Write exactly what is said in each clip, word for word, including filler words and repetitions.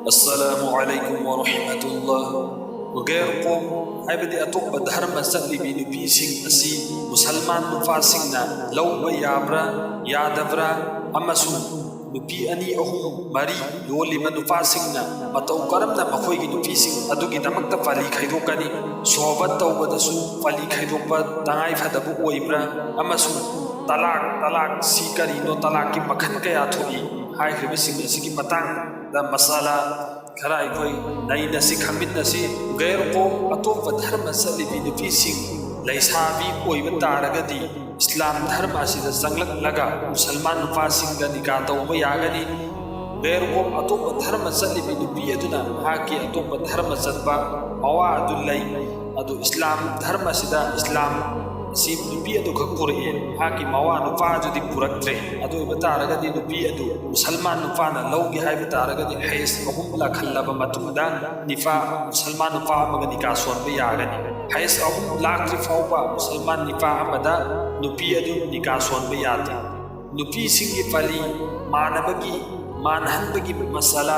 ꯑꯁꯂꯥꯃꯨ ꯑꯂꯥꯏꯀꯨꯝ ꯋꯥ ꯔꯍꯃꯇꯨꯜꯂꯥꯍ꯫ ꯒꯩꯔ ꯀꯧꯝ ꯍꯥꯏꯕꯗꯤ ꯑꯇꯣꯞꯄ ꯙꯔꯃ ꯆꯠꯂꯤꯕꯤ ꯅꯨꯄꯤꯁꯤꯡ ꯑꯁꯤ ꯃꯨꯁꯜꯃꯥꯟ ꯅꯨꯄꯥꯁꯤꯡꯅ ꯂꯧꯕ ꯌꯥꯕ꯭ꯔꯥ ꯌꯥꯗꯕ꯭ꯔꯥ, ꯑꯃꯁꯨꯡ ꯅꯨꯄꯤ ꯑꯅꯤ, ꯑꯍꯨꯝ, ꯃꯔꯤ ꯂꯣꯜꯂꯤꯕ ꯅꯨꯄꯥꯁꯤꯡꯅ ꯃꯇꯧ ꯀꯔꯝꯅ ꯃꯈꯣꯏꯒꯤ ꯅꯨꯄꯤꯁꯤꯡ ꯑꯗꯨꯒꯤꯗꯃꯛꯇ ꯄꯥꯂꯤ ꯈꯥꯏꯗꯣꯛꯀꯅꯤ? ꯁꯣꯍꯕꯠ ꯇꯧꯕꯗꯁꯨ ꯄꯥꯂꯤ ꯈꯥꯏꯗꯣꯛꯄ ꯇꯉꯥꯏ ꯐꯗꯕ ꯑꯣꯏꯕ꯭ꯔꯥ? ꯑꯃꯁꯨꯡ ꯇꯂꯥꯛ, ꯇꯂꯥꯛꯁꯤ ꯀꯔꯤꯅꯣ? ꯇꯂꯥꯛꯀꯤ ꯃꯈꯜ ꯀꯌꯥ ꯊꯣꯛꯏ? ꯍꯥꯏꯈ꯭ꯔꯤꯕꯁꯤꯡ ꯑꯁꯤꯒꯤ ꯃꯇꯥꯡꯗ ꯃꯁꯥꯂꯥ ꯈꯔ ꯑꯩꯈꯣꯏ ꯅꯩꯅꯁꯤ, ꯈꯪꯃꯤꯟꯅꯁꯤ꯫ ꯒꯩꯔ ꯀꯧꯝ, ꯑꯇꯣꯞꯄ ꯙꯔꯃ ꯆꯠꯂꯤꯕꯤ ꯅꯨꯄꯤꯁꯤꯡ, ꯂꯩꯁꯥꯕꯤ ꯑꯣꯏꯕ ꯇꯥꯔꯒꯗꯤ ꯏꯁꯂꯥꯝ ꯙꯔꯃ ꯑꯁꯤꯗ ꯆꯪꯂꯛꯂꯒ ꯃꯨꯁꯜꯃꯥꯟ ꯅꯨꯄꯥꯁꯤꯡꯒ ꯅꯤꯀꯥ ꯇꯧꯕ ꯌꯥꯒꯅꯤ꯫ ꯒꯩꯔ ꯀꯧꯝ, ꯑꯇꯣꯞꯄ ꯙꯔꯃ ꯆꯠꯂꯤꯕꯤ ꯅꯨꯄꯤ ꯑꯗꯨꯅ ꯃꯍꯥꯛꯀꯤ ꯑꯇꯣꯞꯄ ꯙꯔꯃ ꯆꯠꯄ ꯃꯋꯥ ꯑꯗꯨ ꯂꯩ, ꯑꯗꯨ ꯏꯁꯂꯥꯝ ꯙꯔꯃ ꯑꯁꯤꯗ ꯏꯁꯂꯥꯝ ꯑꯁꯤ ꯅꯨꯄꯤ ꯑꯗꯨꯈꯛ ꯄꯨꯔꯛꯑꯦ, ꯃꯍꯥꯛꯀꯤ ꯃꯋꯥ ꯅꯨꯄꯥ ꯑꯗꯨꯗꯤ ꯄꯨꯔꯛꯇ꯭ꯔꯦ꯫ ꯑꯗꯨ ꯑꯣꯏꯕ ꯇꯥꯔꯒꯗꯤ ꯅꯨꯄꯤ ꯑꯗꯨ ꯃꯨꯁꯜꯃꯥꯟ ꯅꯨꯄꯥꯅ ꯂꯧꯒꯦ ꯍꯥꯏꯕ ꯇꯥꯔꯒꯗꯤ ꯍꯩꯖ ꯑꯍꯨꯝ ꯂꯥꯛꯍꯜꯂꯕ ꯃꯇꯨꯡꯗ ꯅꯤꯄꯥ, ꯃꯨꯁꯜꯃꯥꯟ ꯅꯨꯄꯥ ꯑꯃꯒ ꯅꯤꯀꯥ ꯁꯣꯟꯕ ꯌꯥꯒꯅꯤ꯫ ꯍꯩꯖ ꯑꯍꯨꯝ ꯂꯥꯛꯇ꯭ꯔꯤ ꯐꯥꯎꯕ ꯃꯨꯁꯜꯃꯥꯟ ꯅꯤꯄꯥ ꯑꯃꯗ ꯅꯨꯄꯤ ꯑꯗꯨ ꯅꯤꯀꯥ ꯁꯣꯟꯕ ꯌꯥꯗꯦ꯫ ꯅꯨꯄꯤꯁꯤꯡꯒꯤ ꯄꯥꯂꯤ ꯃꯥꯟꯅꯕꯒꯤ, ꯃꯥꯟꯍꯟꯕꯒꯤ ꯃꯁꯥꯂꯥ,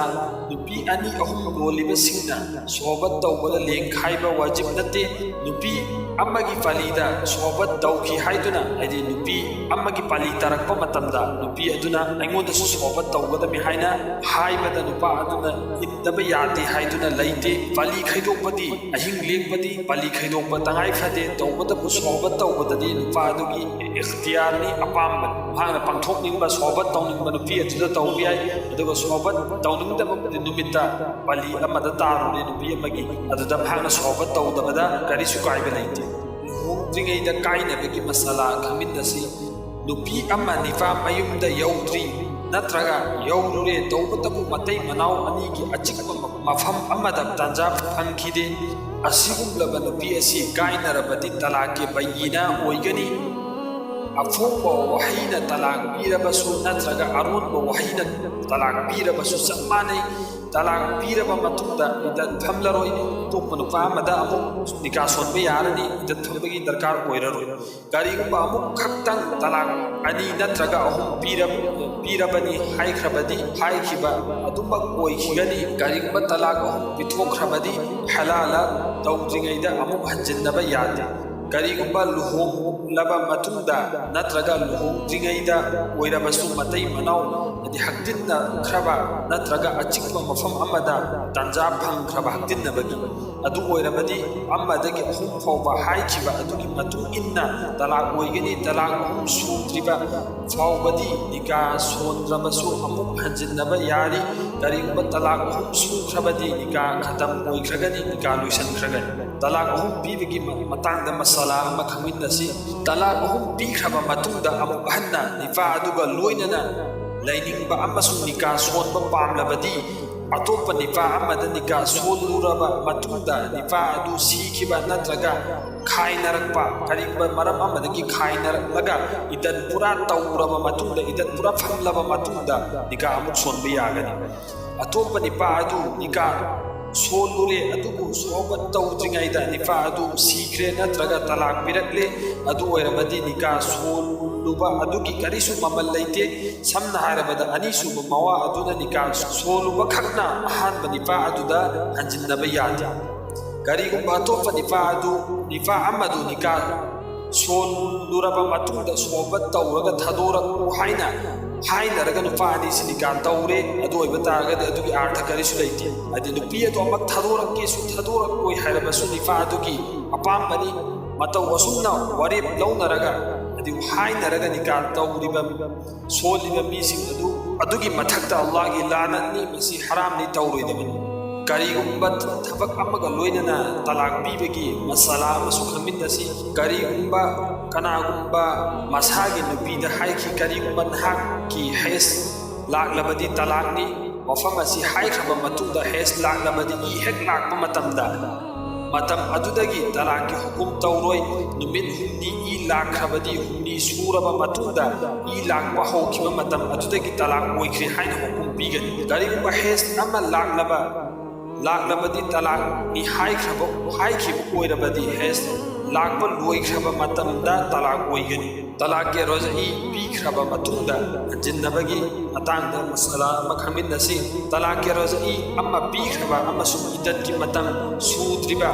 ꯅꯨꯄꯤ ꯑꯅꯤ ꯑꯍꯨꯝ ꯂꯣꯜꯂꯤꯕꯁꯤꯡꯅ ꯁꯣꯍꯕꯠ ꯇꯧꯕꯗ ꯂꯦꯡꯈꯥꯏꯕ ꯋꯥꯖꯤꯕ ꯅꯠꯇꯦ꯫ ꯅꯨꯄꯤ ꯑꯃꯒꯤ ꯄꯥꯂꯤꯗ ꯁꯣꯍꯕꯠ ꯇꯧꯈꯤ ꯍꯥꯏꯗꯨꯅ, ꯍꯥꯏꯗꯤ ꯅꯨꯄꯤ ꯑꯃꯒꯤ ꯄꯥꯂꯤ ꯇꯥꯔꯛꯄ ꯃꯇꯝꯗ ꯅꯨꯄꯤ ꯑꯗꯨꯅ ꯑꯩꯉꯣꯟꯗꯁꯨ ꯁꯣꯍꯕꯠ ꯇꯧꯒꯗꯕꯅꯤ ꯍꯥꯏꯅ ꯍꯥꯏꯕꯗ ꯅꯨꯄꯥ ꯑꯗꯨꯅ ꯏꯟꯗꯕ ꯌꯥꯗꯦ ꯍꯥꯏꯗꯨꯅ ꯂꯩꯇꯦ꯫ ꯄꯥꯂꯤ ꯈꯥꯏꯗꯣꯛꯄꯗꯤ, ꯑꯍꯤꯡ ꯂꯦꯛꯄꯗꯤ ꯄꯥꯂꯤ ꯈꯥꯏꯗꯣꯛꯄ ꯇꯉꯥꯏ ꯐꯗꯦ꯫ ꯇꯧꯕꯇꯕꯨ ꯁꯣꯍꯕꯠ ꯇꯧꯕꯗꯗꯤ ꯅꯨꯄꯥ ꯑꯗꯨꯒꯤ ꯏꯈꯇꯤꯌꯥꯔꯅꯤ, ꯑꯄꯥꯝꯕꯅꯤ꯫ ꯃꯍꯥꯛꯅ ꯄꯥꯡꯊꯣꯛꯅꯤꯡꯕ ꯁꯣꯍꯕꯠ ꯇꯧꯅꯤꯡꯕ ꯅꯨꯄꯤ ꯑꯗꯨꯗ ꯇꯧꯕ ꯌꯥꯏ, ꯑꯗꯨꯒ ꯁꯣꯍꯕꯠ ꯇꯧꯅꯤꯡꯗꯕ ꯅꯨꯃꯤꯠꯇ ꯄꯥꯂꯤ ꯑꯃꯗ ꯇꯥꯔꯨꯔꯦ ꯅꯨꯄꯤ ꯑꯃꯒꯤ, ꯑꯗꯨꯗ ꯃꯍꯥꯛꯅ ꯁꯣꯍꯕꯠ ꯇꯧꯗꯕꯗ ꯀꯔꯤꯁꯨ ꯀꯥꯏꯕ ꯂꯩꯇꯦ꯫ ꯂꯨꯍꯣꯡꯗ꯭ꯔꯤꯉꯩꯗ ꯀꯥꯏꯅꯕꯒꯤ ꯃꯁꯥꯂꯥ ꯈꯪꯃꯤꯟꯅꯁꯤ꯫ ꯅꯨꯄꯤ ꯑꯃ ꯅꯤꯄꯥ ꯃꯌꯨꯝꯗ ꯌꯧꯗ꯭ꯔꯤ ꯅꯠꯇ꯭ꯔꯒ ꯌꯧꯔꯨꯔꯦ, ꯇꯧꯕꯇꯕꯨ ꯃꯇꯩ ꯃꯅꯥꯎ ꯑꯅꯤꯒꯤ ꯑꯆꯤꯛꯄ ꯃꯐꯝ ꯑꯃꯗ ꯇꯥꯟꯖꯥ ꯐꯪꯈꯤꯗꯦ꯫ ꯑꯁꯤꯒꯨꯝꯂꯕ ꯅꯨꯄꯤ ꯑꯁꯤ ꯀꯥꯏꯅꯔꯕꯗꯤ ꯇꯂꯥꯛꯀꯤ ꯕꯩꯌꯤꯅꯥ ꯑꯣꯏꯒꯅꯤ꯫ ꯑꯐꯣꯡꯕ ꯋꯥꯍꯩꯅ ꯇꯂꯥꯛ ꯄꯤꯔꯕꯁꯨ ꯅꯠꯇ꯭ꯔꯒ ꯑꯔꯣꯟꯕ ꯋꯥꯍꯩꯅ ꯇꯂꯥꯛ ꯄꯤꯔꯕꯁꯨ ꯆꯞ ꯃꯥꯟꯅꯩ꯫ ꯇꯂꯥꯛ ꯄꯤꯔꯕ ꯃꯇꯨꯡꯗ ꯏꯗꯠ ꯐꯝꯂꯔꯣꯏ꯫ ꯑꯇꯣꯞꯄ ꯅꯨꯄꯥ ꯑꯃꯗ ꯑꯃꯨꯛ ꯅꯤꯀꯥ ꯁꯣꯟꯕ ꯌꯥꯔꯅꯤ, ꯏꯗꯠ ꯐꯝꯕꯒꯤ ꯗꯔꯀꯥꯔ ꯑꯣꯏꯔꯔꯣꯏ꯫ ꯀꯔꯤꯒꯨꯝꯕ ꯑꯃꯨꯛ ꯈꯛꯇꯪ ꯇꯂꯥꯛ ꯑꯅꯤ ꯅꯠꯇ꯭ꯔꯒ ꯑꯍꯨꯝ ꯄꯤꯔꯕ-, ꯄꯤꯔꯕꯅꯤ ꯍꯥꯏꯈ꯭ꯔꯕꯗꯤ, ꯍꯥꯏꯈꯤꯕ ꯑꯗꯨꯃꯛ ꯑꯣꯏꯈꯤꯒꯅꯤ꯫ ꯀꯔꯤꯒꯨꯝꯕ ꯇꯂꯥꯛ ꯑꯍꯨꯝ ꯄꯤꯊꯣꯛꯈ꯭ꯔꯕꯗꯤ, ꯍꯂꯥꯂ ꯇꯧꯗ꯭ꯔꯤꯉꯩꯗ ꯑꯃꯨꯛ ꯍꯟꯖꯤꯟꯅꯕ ꯌꯥꯗꯦ꯫ ꯀꯔꯤꯒꯨꯝꯕ ꯂꯨꯍꯣꯡꯂꯕ ꯃꯇꯨꯡꯗ ꯅꯠꯇ꯭ꯔꯒ ꯂꯨꯍꯣꯡꯗ꯭ꯔꯤꯉꯩꯗ ꯑꯣꯏꯔꯕꯁꯨ, ꯃꯇꯩ ꯃꯅꯥꯎ, ꯍꯥꯏꯗꯤ ꯍꯛꯇꯤꯟꯅꯈ꯭ꯔꯕ ꯅꯠꯇ꯭ꯔꯒ ꯑꯆꯤꯛꯄ ꯃꯐꯝ ꯑꯃꯗ ꯇꯥꯟꯖꯥ ꯐꯪꯈ꯭ꯔꯕ ꯍꯛꯇꯤꯟꯅꯕꯒꯤ, ꯑꯗꯨ ꯑꯣꯏꯔꯕꯗꯤ ꯑꯃꯗꯒꯤ ꯑꯍꯨꯝ ꯐꯥꯎꯕ ꯍꯥꯏꯈꯤꯕ ꯑꯗꯨꯒꯤ ꯃꯇꯨꯡ ꯏꯟꯅ ꯇꯂꯥꯛ ꯑꯣꯏꯒꯅꯤ꯫ ꯇꯂꯥꯛ ꯑꯍꯨꯝ ꯁꯨꯗ꯭ꯔꯤꯕ ꯐꯥꯎꯕꯗꯤ ꯅꯤꯀꯥ ꯁꯣꯟꯗ꯭ꯔꯕꯁꯨ ꯑꯃꯨꯛ ꯍꯟꯖꯤꯟꯅꯕ ꯌꯥꯔꯤ꯫ ꯀꯔꯤꯒꯨꯝꯕ ꯇꯂꯥꯛ ꯑꯍꯨꯝ ꯁꯨꯈ꯭ꯔꯕꯗꯤ ꯅꯤꯀꯥ ꯈꯇꯝ ꯑꯣꯏꯈ꯭ꯔꯒꯅꯤ, ꯅꯤꯀꯥ ꯂꯣꯏꯁꯤꯟꯈ꯭ꯔꯒꯅꯤ꯫ ꯇꯂꯥꯛ ꯑꯍꯨꯝ ꯄꯤꯕꯒꯤ ꯃ-, ꯃꯇꯥꯡꯗ ꯃꯁꯥꯂꯥ ꯑꯃ ꯈꯪꯃꯤꯟꯅꯁꯤ꯫ ꯇꯂꯥꯛ ꯑꯍꯨꯝ ꯄꯤꯈ꯭ꯔꯕ ꯃꯇꯨꯡꯗ ꯑꯃꯨꯛ ꯍꯟꯅ ꯅꯤꯄꯥ ꯑꯗꯨꯒ ꯂꯣꯏꯅꯅ ꯂꯩꯅꯤꯡꯕ ꯑꯃꯁꯨꯡ ꯅꯤꯀꯥ ꯁꯣꯟꯕ ꯄꯥꯝꯂꯕꯗꯤ, ꯑꯇꯣꯞꯄ ꯅꯤꯄꯥ ꯑꯃꯗ ꯅꯤꯀꯥ ꯁꯣꯜꯂꯨꯔꯕ ꯃꯇꯨꯡꯗ ꯅꯤꯄꯥ ꯑꯗꯨ ꯁꯤꯈꯤꯕ ꯅꯠꯇ꯭ꯔꯒ ꯈꯥꯏꯅꯔꯛꯄ, ꯀꯔꯤꯒꯨꯝꯕ ꯃꯔꯝ ꯑꯃꯗꯒꯤ ꯈꯥꯏꯅꯔꯛꯂꯒ ꯏꯗꯠ ꯄꯨꯔꯥ ꯇꯧꯔꯕ ꯃꯇꯨꯡꯗ, ꯏꯗꯠ ꯄꯨꯔꯥ ꯐꯝꯂꯕ ꯃꯇꯨꯡꯗ ꯅꯤꯀꯥ ꯑꯃꯨꯛ ꯁꯣꯟꯕ ꯌꯥꯒꯅꯤ꯫ ꯑꯇꯣꯞꯄ ꯅꯤꯄꯥ ꯑꯗꯨ ꯅꯤꯀꯥ ꯁꯣꯜꯂꯨꯔꯦ, ꯑꯗꯨꯕꯨ ꯁꯣꯍꯕꯠ ꯇꯧꯗ꯭ꯔꯤꯉꯩꯗ ꯅꯤꯄꯥ ꯑꯗꯨ ꯁꯤꯈ꯭ꯔꯦ ꯅꯠꯇ꯭ꯔꯒ ꯇꯂꯥꯛ ꯄꯤꯔꯛꯂꯦ, ꯑꯗꯨ ꯑꯣꯏꯔꯕꯗꯤ ꯅꯤꯀꯥ ꯁꯣꯜꯂꯨꯕ ꯑꯗꯨꯒꯤ ꯀꯔꯤꯁꯨ ꯃꯃꯜ ꯂꯩꯇꯦ꯫ ꯁꯝꯅ ꯍꯥꯏꯔꯕꯗ, ꯑꯅꯤꯁꯨꯕ ꯃꯋꯥ ꯑꯗꯨꯅ ꯅꯤꯀꯥ ꯁꯣꯜꯂꯨꯕ ꯈꯛꯅ ꯑꯍꯥꯟꯕ ꯅꯤꯄꯥ ꯑꯗꯨꯗ ꯍꯟꯖꯤꯟꯅꯕ ꯌꯥꯗꯦ꯫ ꯀꯔꯤꯒꯨꯝꯕ ꯑꯇꯣꯞꯄ ꯅꯤꯄꯥ ꯑꯗꯨ, ꯅꯤꯄꯥ ꯑꯃꯗꯨ ꯅꯤꯀꯥ ꯁꯣꯜꯂꯨꯔꯕ ꯃꯇꯨꯡꯗ ꯁꯣꯍꯕꯠ ꯇꯧꯔꯒ ꯊꯥꯗꯣꯔꯛꯎ ꯍꯥꯏꯅ ꯍꯥꯏꯅꯔꯒ ꯅꯨꯄꯥ ꯑꯅꯤꯁꯤ ꯅꯤꯀꯥ ꯇꯧꯔꯦ, ꯑꯗꯨ ꯑꯣꯏꯕ ꯇꯥꯔꯒꯗꯤ ꯑꯗꯨꯒꯤ ꯑꯥꯔꯊ ꯀꯔꯤꯁꯨ ꯂꯩꯇꯦ꯫ ꯍꯥꯏꯗꯤ ꯅꯨꯄꯤ ꯑꯗꯨ ꯑꯃꯨꯛ ꯊꯥꯗꯣꯔꯛꯀꯦꯁꯨ ꯊꯥꯗꯣꯔꯛꯑꯣꯏ ꯍꯥꯏꯔꯕꯁꯨ ꯅꯤꯄꯥ ꯑꯗꯨꯒꯤ ꯑꯄꯥꯝꯕꯅꯤ꯫ ꯃꯇꯧ ꯑꯁꯨꯝꯅ ꯋꯥꯔꯦꯞ ꯂꯧꯅꯔꯒ, ꯍꯥꯏꯗꯤ ꯍꯥꯏꯅꯔꯒ ꯅꯤꯀꯥ ꯇꯧꯔꯤꯕ, ꯁꯣꯜꯂꯤꯕ ꯃꯤꯁꯤꯡ ꯑꯗꯨ, ꯑꯗꯨꯒꯤ ꯃꯊꯛꯇ ꯑꯜꯂꯥꯍꯒꯤ ꯂꯥꯅꯠꯅꯤ, ꯃꯁꯤ ꯍꯔꯥꯝꯅꯤ, ꯇꯧꯔꯣꯏꯗꯕꯅꯤ꯫ ꯀꯔꯤꯒꯨꯝꯕ ꯊꯕꯛ ꯑꯃꯒ ꯂꯣꯏꯅꯅ ꯇꯂꯥꯛ ꯄꯤꯕꯒꯤ ꯃꯁꯥꯂꯥ ꯑꯃꯁꯨ ꯈꯪꯃꯤꯟꯅꯁꯤ꯫ ꯀꯔꯤꯒꯨꯝꯕ ꯀꯅꯥꯒꯨꯝꯕ ꯃꯁꯥꯒꯤ ꯅꯨꯄꯤꯗ ꯍꯥꯏꯈꯤ, "ꯀꯔꯤꯒꯨꯝꯕ ꯅꯍꯥꯛꯀꯤ ꯍꯦꯁ ꯂꯥꯛꯂꯕꯗꯤ ꯇꯂꯥꯛꯅꯤ"꯫ ꯋꯥꯐꯝ ꯑꯁꯤ ꯍꯥꯏꯈ꯭ꯔꯕ ꯃꯇꯨꯡꯗ ꯍꯦꯁ ꯂꯥꯛꯂꯕꯗꯤ, ꯏ ꯍꯦꯛ ꯂꯥꯛꯄ ꯃꯇꯝꯗ ꯃꯇꯝ ꯑꯗꯨꯗꯒꯤ ꯇꯂꯥꯛꯀꯤ ꯍꯨꯀꯨꯝ ꯇꯧꯔꯣꯏ꯫ ꯅꯨꯃꯤꯠ ꯍꯨꯝꯅꯤ ꯏ ꯂꯥꯛꯈ꯭ꯔꯕꯗꯤ, ꯍꯨꯝꯅꯤ ꯁꯨꯔꯕ ꯃꯇꯨꯡꯗ ꯏ ꯂꯥꯛꯄ ꯍꯧꯈꯤꯕ ꯃꯇꯝ ꯑꯗꯨꯗꯒꯤ ꯇꯂꯥꯛ ꯑꯣꯏꯈ꯭ꯔꯦ ꯍꯥꯏꯅ ꯍꯨꯀꯨꯝ ꯄꯤꯒꯅꯤ꯫ ꯀꯔꯤꯒꯨꯝꯕ ꯍꯦꯖ ꯑꯃ ꯂꯥꯛꯂꯕ, ꯂꯥꯛꯂꯕꯗꯤ ꯇꯂꯥꯛꯅꯤ ꯍꯥꯏꯈ꯭ꯔꯕ, ꯍꯥꯏꯈꯤꯕ ꯑꯣꯏꯔꯕꯗꯤ ꯍꯦꯖ ꯂꯥꯛꯄ ꯂꯣꯏꯈ꯭ꯔꯕ ꯃꯇꯝꯗ ꯇꯂꯥꯛ ꯑꯣꯏꯒꯅꯤ꯫ ꯇꯂꯥꯛꯀꯦ ꯔꯣꯖꯥꯏ ꯄꯤꯈ꯭ꯔꯕ ꯃꯇꯨꯡꯗ ꯍꯟꯖꯤꯟꯅꯕꯒꯤ ꯃꯇꯥꯡꯗ ꯃꯁꯥꯂꯥ ꯑꯃ ꯈꯪꯃꯤꯟꯅꯁꯤ꯫ ꯇꯂꯥꯛꯀꯦ ꯔꯣꯖꯥꯏ ꯑꯃ ꯄꯤꯈ꯭ꯔꯕ ꯑꯃꯁꯨꯡ ꯏꯗꯠꯀꯤ ꯃꯇꯝ ꯁꯨꯗ꯭ꯔꯤꯕ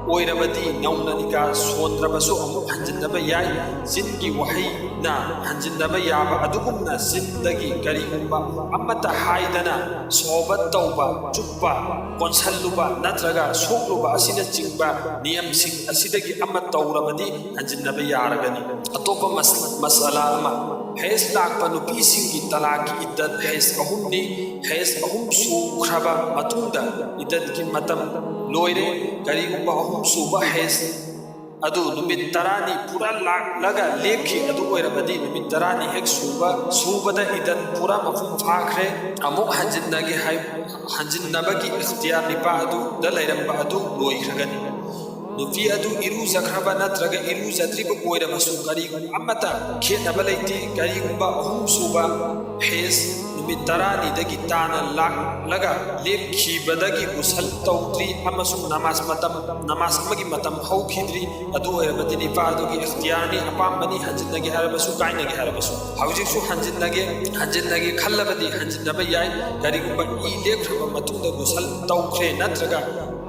ꯑꯣꯏꯔꯕꯗꯤ ꯅꯧꯅ ꯅꯤꯀꯥ ꯁꯣꯟꯗ꯭ꯔꯕꯁꯨ ꯑꯃꯨꯛ ꯍꯟꯖꯤꯟꯅꯕ ꯌꯥꯏ꯫ ꯆꯤꯟꯒꯤ ꯋꯥꯍꯩꯅ ꯍꯟꯖꯤꯟꯅꯕ ꯌꯥꯕ ꯑꯗꯨꯒꯨꯝꯅ ꯆꯤꯟꯗꯒꯤ ꯀꯔꯤꯒꯨꯝꯕ ꯑꯃꯠꯇ ꯍꯥꯏꯗꯅ ꯁꯣꯍꯕꯠ ꯇꯧꯕ, ꯆꯨꯞꯄ, ꯀꯣꯟꯁꯜꯂꯨꯕ ꯅꯠꯇ꯭ꯔꯒ ꯁꯣꯛꯂꯨꯕ ꯑꯁꯤꯅꯆꯤꯡꯕ ꯅꯤꯌꯝꯁꯤꯡ ꯑꯁꯤꯗꯒꯤ ꯑꯃ ꯇꯧꯔꯕꯗꯤ ꯍꯟꯖꯤꯟꯅꯕ ꯌꯥꯔꯒꯅꯤ꯫ ꯑꯇꯣꯞꯄ ꯃꯁ-, ꯃꯁꯥꯂꯥ ꯑꯃ, ꯍꯦꯖ ꯂꯥꯛꯄ ꯅꯨꯄꯤꯁꯤꯡꯒꯤ ꯇꯂꯥꯛꯀꯤ ꯏꯗꯠ ꯍꯦꯖ ꯑꯍꯨꯝꯅꯤ꯫ ꯍꯦꯖ ꯑꯍꯨꯝ ꯁꯨꯈ꯭ꯔꯕ ꯃꯇꯨꯡꯗ ꯏꯗꯠꯀꯤ ꯃꯇꯝ ꯂꯣꯏꯔꯦ꯫ ꯀꯔꯤꯒꯨꯝꯕ ꯑꯍꯨꯝ ꯁꯨꯕ ꯍꯦꯖ ꯑꯗꯨ ꯅꯨꯃꯤꯠ ꯇꯔꯥꯅꯤ ꯄꯨꯔꯥ ꯂꯥꯛꯂꯒ ꯂꯦꯞꯈꯤ꯫ ꯑꯗꯨ ꯑꯣꯏꯔꯕꯗꯤ ꯅꯨꯃꯤꯠ ꯇꯔꯥꯅꯤ ꯍꯦꯛ ꯁꯨꯕ, ꯁꯨꯕꯗ ꯏꯗꯠ ꯄꯨꯔꯥ ꯃꯄꯨꯡ ꯐꯥꯈ꯭ꯔꯦ꯫ ꯑꯃꯨꯛ ꯍꯟꯖꯤꯟꯅꯒꯦ ꯍꯥꯏ-, ꯍꯟꯖꯤꯟꯅꯕꯒꯤ ꯏꯈꯇꯤꯌꯥꯔ ꯅꯤꯄꯥ ꯑꯗꯨꯗ ꯂꯩꯔꯝꯕ ꯑꯗꯨ ꯂꯣꯏꯈ꯭ꯔꯒꯅꯤ꯫ ꯅꯨꯄꯤ ꯑꯗꯨ ꯏꯔꯨꯖꯈ꯭ꯔꯕ ꯅꯠꯇ꯭ꯔꯒ ꯏꯔꯨꯖꯗ꯭ꯔꯤꯕ ꯑꯣꯏꯔꯕꯁꯨ ꯀꯔꯤꯒꯨꯝꯕ ꯑꯃꯠꯇ ꯈꯦꯠꯅꯕ ꯂꯩꯇꯦ꯫ ꯀꯔꯤꯒꯨꯝꯕ ꯑꯍꯨꯝ ꯁꯨꯕ ꯍꯦꯖ ꯅꯨꯃꯤꯠ ꯇꯔꯥꯅꯤꯗꯒꯤ ꯇꯥꯅ ꯂꯥꯛꯂꯒ ꯂꯦꯞꯈꯤꯕꯗꯒꯤ ꯒꯨꯁꯜ ꯇꯧꯗ꯭ꯔꯤ ꯑꯃꯁꯨꯡ ꯅꯃꯥꯖ ꯃꯇꯝ, ꯅꯃꯥꯖ ꯑꯃꯒꯤ ꯃꯇꯝ ꯍꯧꯈꯤꯗ꯭ꯔꯤ, ꯑꯗꯨ ꯑꯣꯏꯔꯕꯗꯤ ꯅꯤꯄꯥ ꯑꯗꯨꯒꯤ ꯏꯈꯇꯤꯌꯥꯔꯅꯤ, ꯑꯄꯥꯝꯕꯅꯤ, ꯍꯟꯖꯤꯟꯅꯒꯦ ꯍꯥꯏꯔꯕꯁꯨ ꯀꯥꯏꯅꯒꯦ ꯍꯥꯏꯔꯕꯁꯨ꯫ ꯍꯧꯖꯤꯛꯁꯨ ꯍꯟꯖꯤꯟꯅꯒꯦ, ꯍꯟꯖꯤꯟꯅꯒꯦ ꯈꯜꯂꯕꯗꯤ ꯍꯟꯖꯤꯟꯅꯕ ꯌꯥꯏ꯫ ꯀꯔꯤꯒꯨꯝꯕ ꯏ ꯂꯦꯞꯈ꯭ꯔꯕ ꯃꯇꯨꯡꯗ ꯒꯨꯁꯜ ꯇꯧꯈ꯭ꯔꯦ ꯅꯠꯇ꯭ꯔꯒ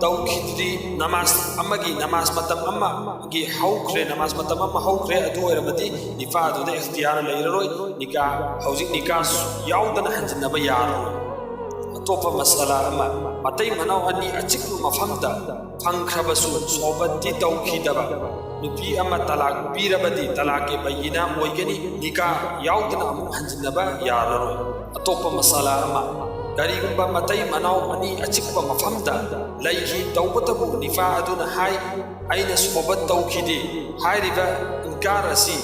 ꯇꯧꯈꯤꯗ꯭ꯔꯤ, ꯅꯃꯥꯖ ꯑꯃꯒꯤ, ꯅꯃꯥꯖ ꯃꯇꯝ ꯑꯃꯒꯤ ꯍꯧꯈ꯭ꯔꯦ, ꯅꯃꯥꯖ ꯃꯇꯝ ꯑꯃ ꯍꯧꯈ꯭ꯔꯦ, ꯑꯗꯨ ꯑꯣꯏꯔꯕꯗꯤ ꯅꯤꯄꯥ ꯑꯗꯨꯗ ꯏꯈꯇꯤꯌꯥꯔ ꯂꯩꯔꯔꯣꯏ꯫ ꯅꯤꯀꯥ, ꯍꯧꯖꯤꯛ ꯅꯤꯀꯥ ꯌꯥꯎꯗꯅ ꯍꯟꯖꯤꯟꯅꯕ ꯌꯥꯔꯔꯣꯏ꯫ ꯑꯇꯣꯞꯄ ꯃꯁꯥꯂꯥ ꯑꯃ, ꯃꯇꯩ ꯃꯅꯥꯎ ꯑꯅꯤ ꯑꯆꯤꯛꯄ ꯃꯐꯝꯗ ꯐꯪꯈ꯭ꯔꯕꯁꯨ ꯁꯣꯍꯕꯠꯇꯤ ꯇꯧꯈꯤꯗꯕ ꯅꯨꯄꯤ ꯑꯃ ꯇꯂꯥꯛ ꯄꯤꯔꯕꯗꯤ ꯇꯂꯥꯛꯀꯤ ꯕꯩꯌꯤꯅꯥ ꯑꯣꯏꯒꯅꯤ, ꯅꯤꯀꯥ ꯌꯥꯎꯗꯅ ꯑꯃꯨꯛ ꯍꯟꯖꯤꯟꯅꯕ ꯌꯥꯔꯔꯣꯏ꯫ ꯑꯇꯣꯞꯄ ꯃꯁꯥꯂꯥ ꯑꯃ, ꯀꯔꯤꯒꯨꯝꯕ ꯃꯇꯩ ꯃꯅꯥꯎ ꯑꯅꯤ ꯑꯆꯤꯛꯄ ꯃꯐꯝꯗ ꯂꯩꯈꯤ, ꯇꯧꯕꯇꯕꯨ ꯅꯤꯄꯥ ꯑꯗꯨꯅ ꯍꯥꯏ, "ꯑꯩꯅ ꯁꯣꯍꯕꯠ ꯇꯧꯈꯤꯗꯦ" ꯍꯥꯏꯔꯤꯕ ꯏꯟꯀꯥꯔ ꯑꯁꯤ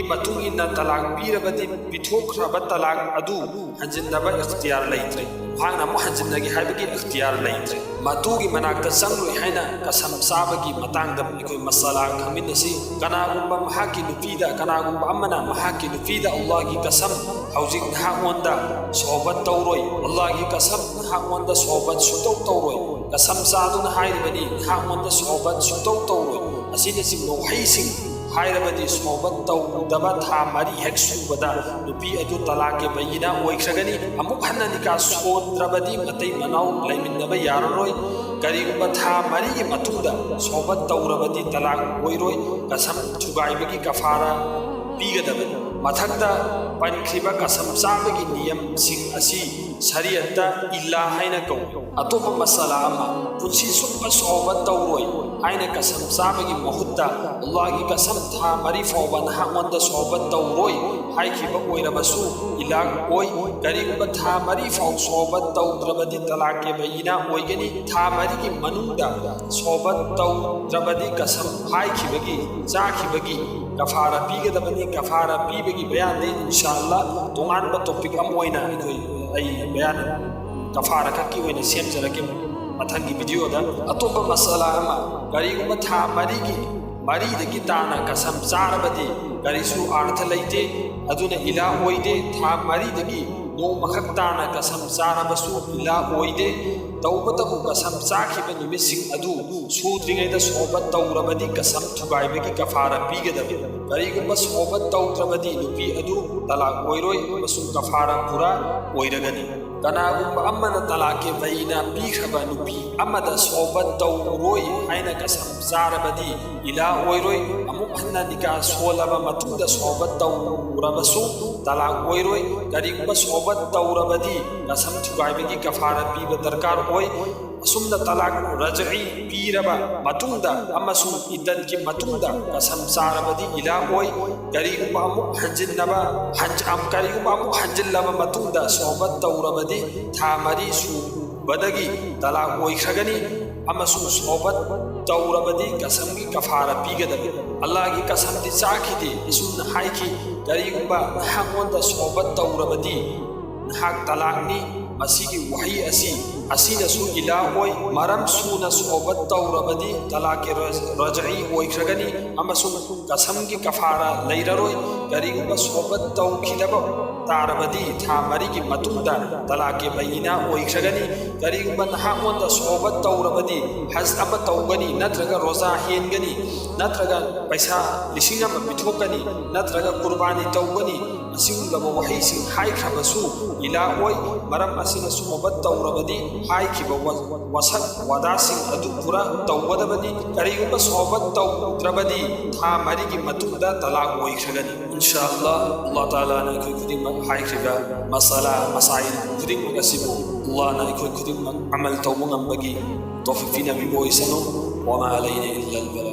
ꯃꯇꯨꯡ ꯏꯟꯅ ꯇꯂꯥꯛ ꯄꯤꯔꯕꯗꯤ ꯄꯤꯊꯣꯛꯈ꯭ꯔꯕ ꯇꯂꯥꯛ ꯑꯗꯨ ꯍꯟꯖꯤꯟꯅꯕ ꯏꯈꯇꯤꯌꯥꯔ ꯂꯩꯇ꯭ꯔꯦ꯫ ꯃꯍꯥꯛꯅ ꯑꯃꯨꯛ ꯍꯟꯖꯤꯟꯅꯒꯦ ꯍꯥꯏꯕꯒꯤ ꯏꯈꯇꯤꯌꯥꯔ ꯂꯩꯇ꯭ꯔꯦ꯫ ꯃꯗꯨꯒꯤ ꯃꯅꯥꯛꯇ ꯆꯪꯂꯣꯏ ꯍꯥꯏꯅ ꯀꯁꯝ ꯆꯥꯕꯒꯤ ꯃꯇꯥꯡꯗ ꯑꯩꯈꯣꯏ ꯃꯁꯥꯂꯥ ꯈꯪꯃꯤꯟꯅꯁꯤ꯫ ꯀꯅꯥꯒꯨꯝꯕ ꯃꯍꯥꯛꯀꯤ ꯅꯨꯄꯤꯗ, ꯀꯅꯥꯒꯨꯝꯕ ꯑꯃꯅ ꯃꯍꯥꯛꯀꯤ ꯅꯨꯄꯤꯗ ꯑꯜꯂꯥꯍꯒꯤ ꯀꯁꯝ, ꯍꯧꯖꯤꯛ ꯅꯍꯥꯛꯉꯣꯟꯗ ꯁꯣꯍꯕꯠ ꯇꯧꯔꯣꯏ, ꯑꯜꯂꯥꯍꯒꯤ ꯀꯁꯝ, ꯅꯍꯥꯛꯉꯣꯟꯗ ꯁꯣꯍꯕꯠ ꯁꯨꯇꯧ ꯇꯧꯔꯣꯏ, ꯀꯁꯝ ꯆꯥꯗꯨꯅ ꯍꯥꯏꯔꯤꯕꯅꯤ, ꯅꯍꯥꯛꯉꯣꯟꯗ ꯁꯣꯍꯕꯠ ꯁꯨꯇꯧ ꯇꯧꯔꯣꯏ, ꯑꯁꯤꯅꯆꯤꯡꯕ ꯋꯥꯍꯩꯁꯤꯡ ꯍꯥꯏꯔꯕꯗꯤ ꯁꯣꯍꯕꯠ ꯇꯧꯗꯕ ꯊꯥ ꯃꯔꯤ ꯍꯦꯛ ꯁꯨꯕꯗ ꯅꯨꯄꯤ ꯑꯗꯨ ꯇꯂꯥꯛꯀꯤ ꯕꯌꯤꯅꯥ ꯑꯣꯏꯈ꯭ꯔꯒꯅꯤ꯫ ꯑꯃꯨꯛ ꯍꯟꯅ ꯅꯤꯀꯥ ꯁꯣꯟꯗ꯭ꯔꯕꯗꯤ ꯃꯇꯩ ꯃꯅꯥꯎ ꯂꯩꯃꯤꯟꯅꯕ ꯌꯥꯔꯔꯣꯏ꯫ ꯀꯔꯤꯒꯨꯝꯕ ꯊꯥ ꯃꯔꯤꯒꯤ ꯃꯇꯨꯡꯗ ꯁꯣꯍꯕꯠ ꯇꯧꯔꯕꯗꯤ ꯇꯂꯥꯛ ꯑꯣꯏꯔꯣꯏ, ꯀꯁꯝ ꯊꯨꯒꯥꯏꯕꯒꯤ ꯀꯐꯥꯔꯥ ꯄꯤꯒꯗꯕꯅꯤ꯫ ꯃꯊꯛꯇ ꯄꯟꯈ꯭ꯔꯤꯕ ꯀꯁꯝ ꯆꯥꯕꯒꯤ ꯅꯤꯌꯝꯁꯤꯡ ꯑꯁꯤ ꯁꯔꯤꯌꯠꯇ ꯏꯜꯂꯥ ꯍꯥꯏꯅ ꯀꯧꯏ꯫ ꯑꯇꯣꯞꯄ ꯃꯁꯥꯂꯥ ꯑꯃ, ꯄꯨꯟꯁꯤ ꯆꯨꯞꯄ ꯁꯣꯍꯕꯠ ꯇꯧꯔꯣꯏ ꯍꯥꯏꯅ ꯀꯁꯝ ꯆꯥꯕꯒꯤ ꯃꯍꯨꯠꯇ, ꯑꯜꯂꯥꯍꯒꯤ ꯀꯁꯝ, ꯊꯥ ꯃꯔꯤ ꯐꯥꯎꯕ ꯅꯍꯥꯛꯉꯣꯟꯗ ꯁꯣꯍꯕꯠ ꯇꯧꯔꯣꯏ ꯍꯥꯏꯈꯤꯕ ꯑꯣꯏꯔꯕꯁꯨ ꯏꯂꯥꯛ ꯑꯣꯏ꯫ ꯀꯔꯤꯒꯨꯝꯕ ꯊꯥ ꯃꯔꯤ ꯐꯥꯎ ꯁꯣꯍꯕꯠ ꯇꯧꯗ꯭ꯔꯕꯗꯤ ꯇꯂꯥꯛꯀꯤ ꯕꯌꯤꯅꯥ ꯑꯣꯏꯒꯅꯤ꯫ ꯊꯥ ꯃꯔꯤꯒꯤ ꯃꯅꯨꯡꯗ ꯁꯣꯍꯕꯠ ꯇꯧꯗ꯭ꯔꯕꯗꯤ ꯀꯁꯝ ꯍꯥꯏꯈꯤꯕꯒꯤ, ꯆꯥꯈꯤꯕꯒꯤ ꯀꯐꯥꯔꯥ ꯄꯤꯒꯗꯕꯅꯤ꯫ ꯀꯐꯥꯔꯥ ꯄꯤꯕꯒꯤ ꯕꯌꯥꯟꯗꯤ ꯏꯟꯁꯥ ꯑꯜꯂꯥ ꯇꯣꯉꯥꯟꯕ ꯇꯣꯄꯤꯛ ꯑꯃ ꯑꯣꯏꯅ ꯑꯩꯈꯣꯏ, ꯑꯩ ꯕꯌꯥꯟ ꯀꯐꯥꯔꯥ ꯈꯛꯀꯤ ꯑꯣꯏꯅ ꯁꯦꯝꯖꯔꯛꯀꯦ ꯃꯊꯪꯒꯤ ꯚꯤꯗꯤꯑꯣꯗ꯫ ꯑꯇꯣꯞꯄ ꯃꯁꯥꯂꯥ ꯑꯃ, ꯀꯔꯤꯒꯨꯝꯕ ꯊꯥ ꯃꯔꯤꯒꯤ, ꯃꯔꯤꯗꯒꯤ ꯇꯥꯅ ꯀꯁꯝ ꯆꯥꯔꯕꯗꯤ ꯀꯔꯤꯁꯨ ꯑꯥꯔꯊ ꯂꯩꯇꯦ, ꯑꯗꯨꯅ ꯏꯂꯥ ꯑꯣꯏꯗꯦ꯫ ꯊꯥ ꯃꯔꯤꯗꯒꯤ ꯅꯣꯡꯃꯈꯛ ꯇꯥꯅ ꯀꯁꯝ ꯆꯥꯔꯕꯁꯨ ꯏꯂꯥ ꯑꯣꯏꯗꯦ꯫ ꯇꯧꯕꯇꯕꯨ ꯀꯁꯝ ꯆꯥꯈꯤꯕ ꯅꯨꯃꯤꯠꯁꯤꯡ ꯑꯗꯨ ꯁꯨꯗ꯭ꯔꯤꯉꯩꯗ ꯁꯣꯍꯕꯠ ꯇꯧꯔꯕꯗꯤ ꯀꯁꯝ ꯊꯨꯒꯥꯏꯕꯒꯤ ꯀꯐꯥꯔꯥ ꯄꯤꯒꯗꯕꯅꯤ꯫ ꯀꯔꯤꯒꯨꯝꯕ ꯁꯣꯍꯕꯠ ꯇꯧꯗ꯭ꯔꯕꯗꯤ ꯅꯨꯄꯤ ꯑꯗꯨ ꯇꯂꯥꯛ ꯑꯣꯏꯔꯣꯏ ꯑꯃꯁꯨꯡ ꯀꯐꯥꯔꯥ ꯄꯨꯔꯥ ꯑꯣꯏꯔꯒꯅꯤ꯫ ꯀꯅꯥꯒꯨꯝꯕ ꯑꯃꯅ ꯇꯂꯥꯛꯀꯤ ꯕꯌꯤꯅꯥ ꯄꯤꯈ꯭ꯔꯕ ꯅꯨꯄꯤ ꯑꯃꯗ ꯁꯣꯍꯕꯠ ꯇꯧꯔꯣꯏ ꯍꯥꯏꯅ ꯀꯁꯝ ꯆꯥꯔꯕꯗꯤ ꯏꯂꯥ ꯑꯣꯏꯔꯣꯏ꯫ ꯑꯃꯨꯛ ꯍꯟꯅ ꯅꯤꯀꯥ ꯁꯣꯜꯂꯕ ꯃꯇꯨꯡꯗ ꯁꯣꯍꯕꯠ ꯇꯧꯔꯕꯁꯨ ꯇꯂꯥꯛ ꯑꯣꯏꯔꯣꯏ꯫ ꯀꯔꯤꯒꯨꯝꯕ ꯁꯣꯍꯕꯠ ꯇꯧꯔꯕꯗꯤ ꯀꯁꯝ ꯊꯨꯒꯥꯏꯕꯒꯤ ꯀꯐꯥꯔꯥ ꯄꯤꯕ ꯗꯔꯀꯥꯔ ꯑꯣꯏ꯫ ꯑꯁꯨꯝꯅ ꯇꯂꯥꯛ ꯔꯖꯏ ꯄꯤꯔꯕ ꯃꯇꯨꯡꯗ ꯑꯃꯁꯨꯡ ꯏꯗꯠꯀꯤ ꯃꯇꯨꯡꯗ ꯀꯁꯝ ꯆꯥꯔꯕꯗꯤ ꯏꯂꯥ ꯑꯣꯏ꯫ ꯀꯔꯤꯒꯨꯝꯕ ꯑꯃꯨꯛ ꯍꯟꯖꯤꯟꯅꯕ, ꯍꯟ-, ꯑꯝ-, ꯀꯔꯤꯒꯨꯝꯕ ꯑꯃꯨꯛ ꯍꯟꯖꯤꯜꯂꯕ ꯃꯇꯨꯡꯗ ꯁꯣꯍꯕꯠ ꯇꯧꯔꯕꯗꯤ ꯊꯥ ꯃꯔꯤ ꯁꯨꯕꯗꯒꯤ ꯇꯂꯥꯛ ꯑꯣꯏꯈ꯭ꯔꯒꯅꯤ꯫ ꯑꯃꯁꯨꯡ ꯁꯣꯍꯕꯠ ꯇꯧꯔꯕꯗꯤ ꯀꯁꯝꯒꯤ ꯀꯐꯥꯔꯥ ꯄꯤꯒꯗꯕꯅꯤ꯫ ꯑꯜꯂꯥꯍꯒꯤ ꯀꯁꯝꯗꯤ ꯆꯥꯈꯤꯗꯦ꯫ ꯑꯁꯨꯝꯅ ꯍꯥꯏꯈꯤ, "ꯀꯔꯤꯒꯨꯝꯕ ꯅꯍꯥꯛꯉꯣꯟꯗ ꯁꯣꯍꯕꯠ ꯇꯧꯔꯕꯗꯤ, ꯅꯍꯥꯛ ꯇꯂꯥꯛꯅꯤ꯫" ꯃꯁꯤꯒꯤ ꯋꯥꯍꯩ ꯑꯁꯤ ꯑꯁꯤꯅꯁꯨ ꯏꯂꯥ ꯑꯣꯏ꯫ ꯃꯔꯝ ꯁꯨꯅ ꯁꯣꯍꯕꯠ ꯇꯧꯔꯕꯗꯤ ꯇꯂꯥꯛꯀꯤ ꯔꯖ-, ꯔꯖꯏ ꯑꯣꯏꯈ꯭ꯔꯒꯅꯤ ꯑꯃꯁꯨꯡ ꯀꯁꯝꯒꯤ ꯀꯐꯥꯔꯥ ꯂꯩꯔꯔꯣꯏ꯫ ꯀꯔꯤꯒꯨꯝꯕ ꯁꯣꯍꯕꯠ ꯇꯧꯈꯤꯗꯕ ꯇꯥꯔꯕꯗꯤ ꯊꯥ ꯃꯔꯤꯒꯤ ꯃꯇꯨꯡꯗ ꯇꯂꯥꯛꯀꯤ ꯕꯩꯌꯤꯅꯥ ꯑꯣꯏꯈ꯭ꯔꯒꯅꯤ꯫ ꯀꯔꯤꯒꯨꯝꯕ ꯅꯍꯥꯛꯉꯣꯟꯗ ꯁꯣꯍꯕꯠ ꯇꯧꯔꯕꯗꯤ ꯍꯖ ꯑꯃ ꯇꯧꯒꯅꯤ, ꯅꯠꯇ꯭ꯔꯒ ꯔꯣꯖꯥ ꯍꯦꯟꯒꯅꯤ, ꯅꯠꯇ꯭ꯔꯒ ꯄꯩꯁꯥ ꯂꯤꯁꯤꯡ ꯑꯃ ꯄꯤꯊꯣꯛꯀꯅꯤ, ꯅꯠꯇ꯭ꯔꯒ ꯀꯨꯔꯕꯥꯅꯤ ꯇꯧꯒꯅꯤ꯫ ꯑꯁꯤꯒꯨꯝꯂꯕ ꯋꯥꯍꯩꯁꯤꯡ ꯍꯥꯏꯈ꯭ꯔꯕꯁꯨ ꯏꯂꯥ ꯑꯣꯏ꯫ ꯃꯔꯝ ꯑꯁꯤꯅ ꯁꯣꯍꯕꯠ ꯇꯧꯔꯕꯗꯤ ꯍꯥꯏꯈꯤꯕ ꯋꯥ-, ꯋꯥꯁꯛ ꯋꯥꯗꯥꯁꯤꯡ ꯑꯗꯨ ꯄꯨꯔꯥ ꯇꯧꯒꯗꯕꯅꯤ꯫ ꯀꯔꯤꯒꯨꯝꯕ ꯁꯣꯍꯕꯠ ꯇꯧꯗ꯭ꯔꯕꯗꯤ ꯊꯥ ꯃꯔꯤꯒꯤ ꯃꯇꯨꯡꯗ ꯇꯂꯥꯛ ꯑꯣꯏꯈ꯭ꯔꯒꯅꯤ꯫ ꯏꯟꯁꯥ ꯑꯜꯂꯥꯍ, ꯑꯜꯂꯥꯍ ꯇꯥꯂꯥꯅ ꯑꯩꯈꯣꯏ ꯈꯨꯗꯤꯡꯃꯛ ꯍꯥꯏꯈ꯭ꯔꯤꯕ ꯃꯁꯥꯂꯥ ꯃꯁꯥꯏꯜ ꯈꯨꯗꯤꯡꯃꯛ ꯑꯁꯤꯕꯨ ꯑꯜꯂꯥꯍꯅ ꯑꯩꯈꯣꯏ ꯈꯨꯗꯤꯡꯃꯛ ꯑꯃꯜ ꯇꯧꯕ ꯉꯝꯕꯒꯤ ꯇꯧꯐꯤꯛ ꯄꯤꯅꯕꯤꯕ ꯑꯣꯏꯁꯅꯨ꯫ وما علينا إلا البلاغ.